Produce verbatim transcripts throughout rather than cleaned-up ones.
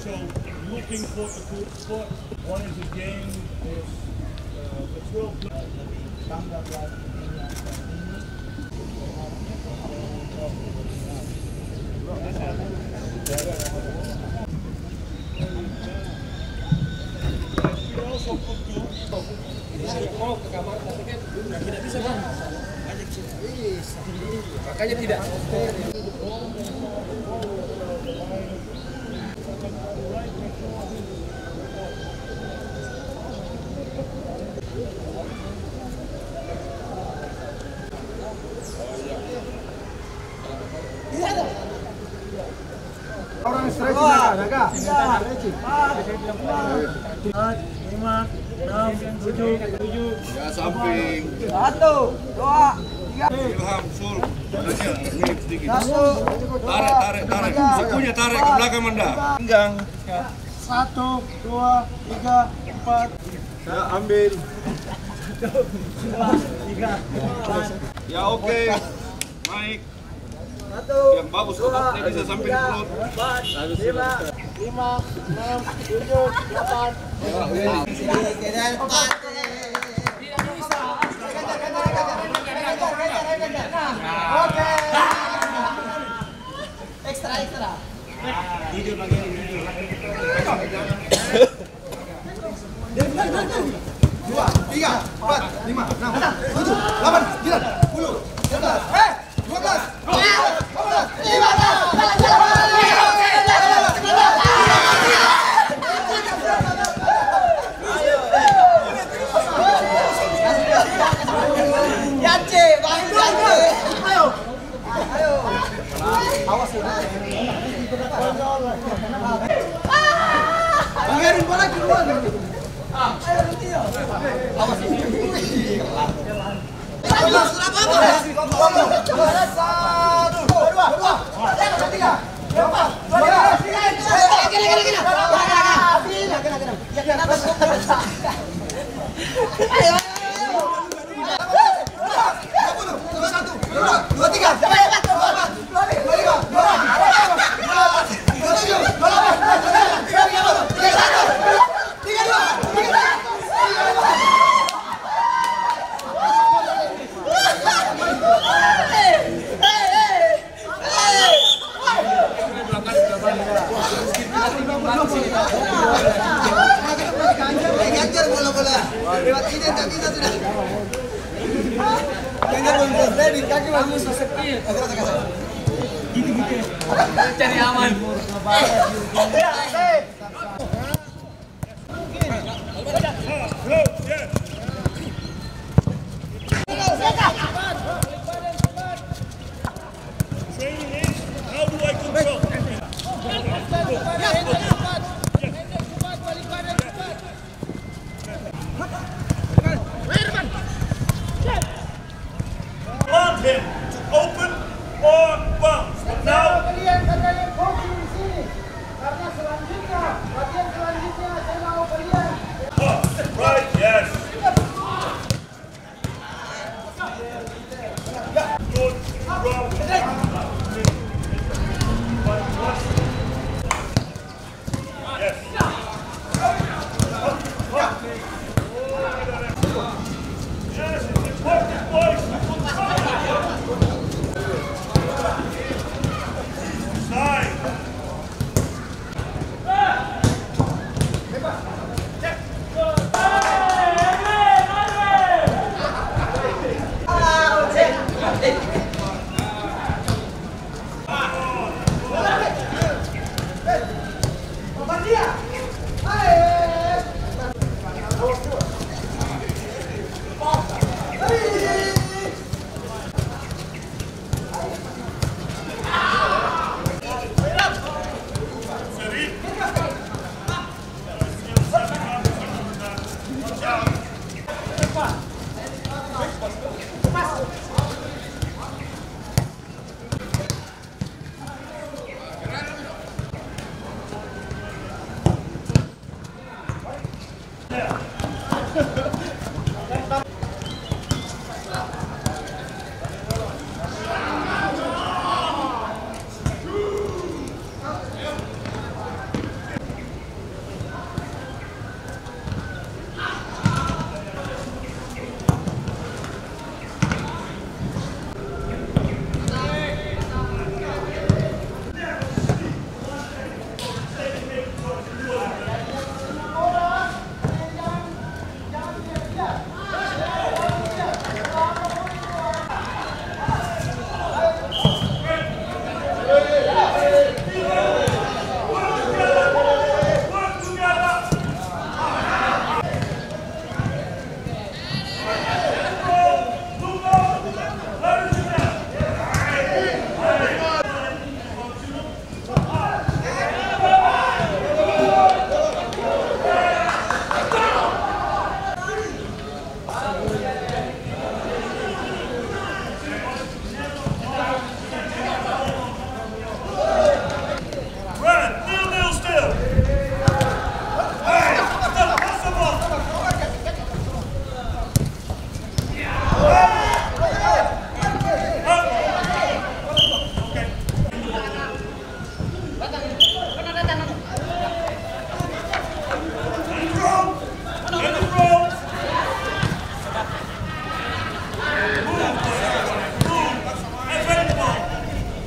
So, looking for the good spot. One is a game, is, uh, the twelve. Makanya tidak. Orang stretching, Naga, Naga. Stretching. Empat, lima, enam, tujuh, tujuh. Ya, samping. Satu, dua, tiga. Ilham, Sul. Ini sedikit. Satu, dua, tiga. Tarik, tarik, tarik. Sikunya tarik ke belakang, Manda. Pinggang. Satu, dua, tiga, empat. Ya, ambil. Ya, oke. Naik. Satu, yang bagus, dua, ototnya bisa sampai di tiga, perut. Empat, lima, lima, enam, tujuh, delapan. Oke. Ekstra, ekstra. Dua, tiga, empat, lima, enam, tujuh, delapan, sembilan, sepuluh, sebelas, eh, dua belas, dua belas, lima belas. Yance, Bang, Yance. Ayo. Awas ya. Pangeran bola keluar. Awas. Awas. Satu, dua, dua. Tiga, empat, dua, tiga. Kena, kena, kena, kena. Ayo, ayo, ayo. Ganjar bola-bola. Lewat ini, tak bisa sudah. Jangan, Bang, Bang, ready, kaki, Bang. Cari aman. Training is, how do I control? Want him to open or bounce. But now, kalian, kalian coaching di sini. Karena selanjutnya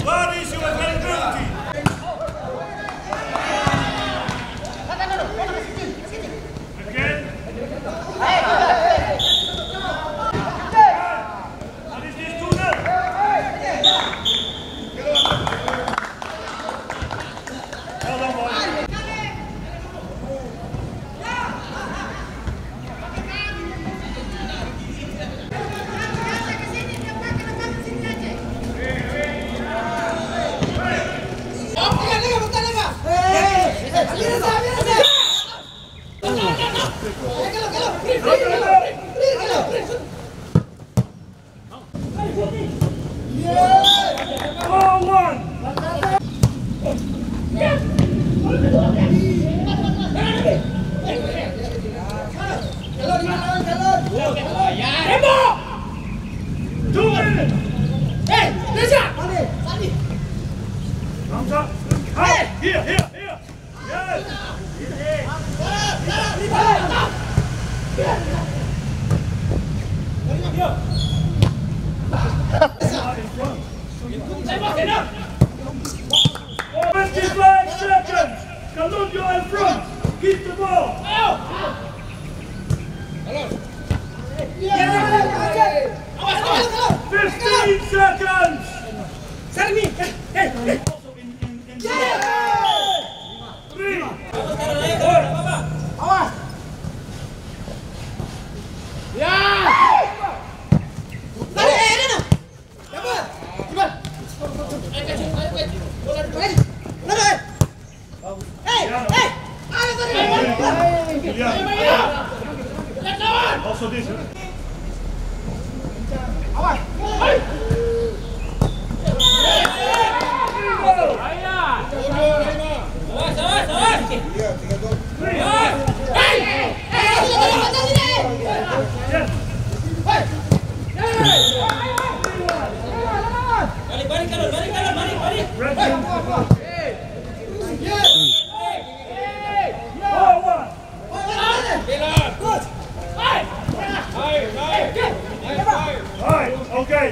What is your availability? Again? What is this, two nil? Well done, boys. Here, here, here. Twenty-five seconds. Columbia in front. Keep the ball. Fifteen seconds. Three. Awas. Ya. Tarik, eh, Reno. Dapat. Cepat. Hei, hei. Ayo, tarik. Ayo, ayo. Lihat lawan. Also this. All right, okay.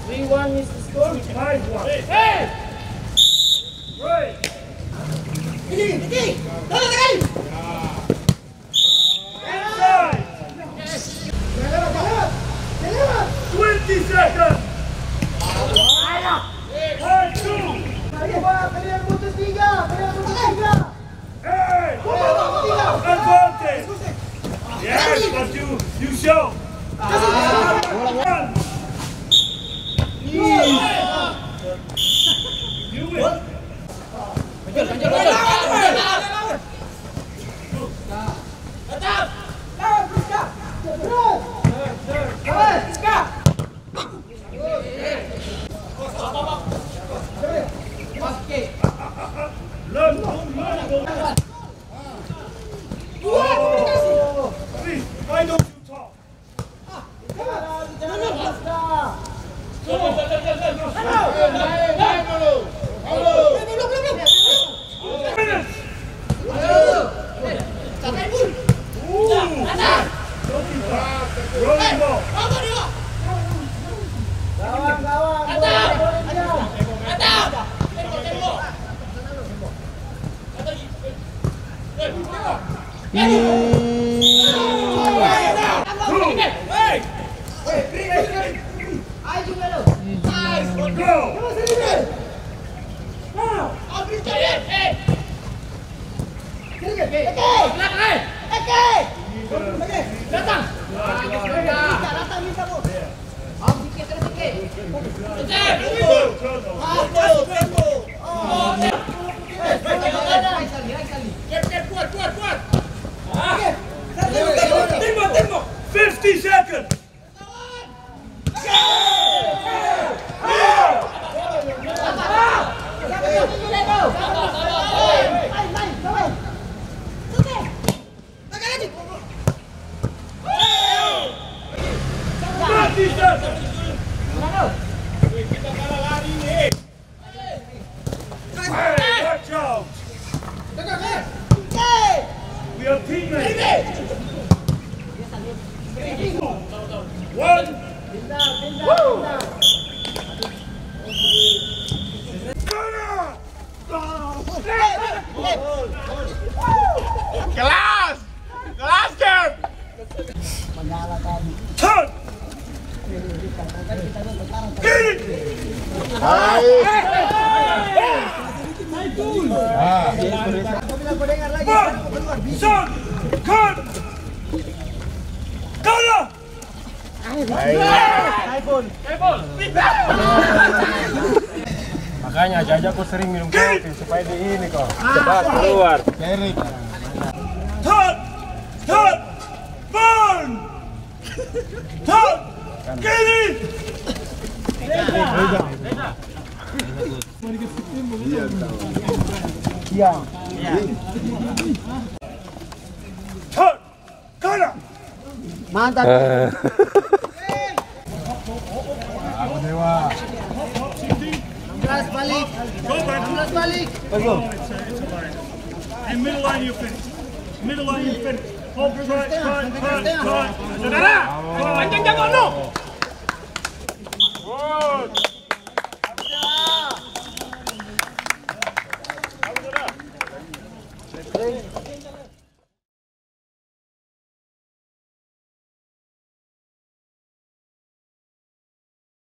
Three one is the score. Five one. Hey! Inside. Twenty seconds. One, two. Hey! Advantage. Yes, but you, you show. One. You win. Please, why don't you talk? Go! Datang! Fifty seconds. Thirty seconds. Hey, watch out! We are teammates. One. Kelas! Kelas, Ken! Turn! Kiri! Hai! Ah. Bang! Son! Gun! Kalah! Makanya aja-aja kau sering minum kopi supaya di ini kau cepat keluar. Turn! Turn! Turn! Turn! Kiri! Iya. Turn! Kanan! Mantap. Eh. Kelas balik. Kelas balik. In middle line you finish. Middle line you finish. Hold, try, try, try, try. Saudara, panjang jago lu.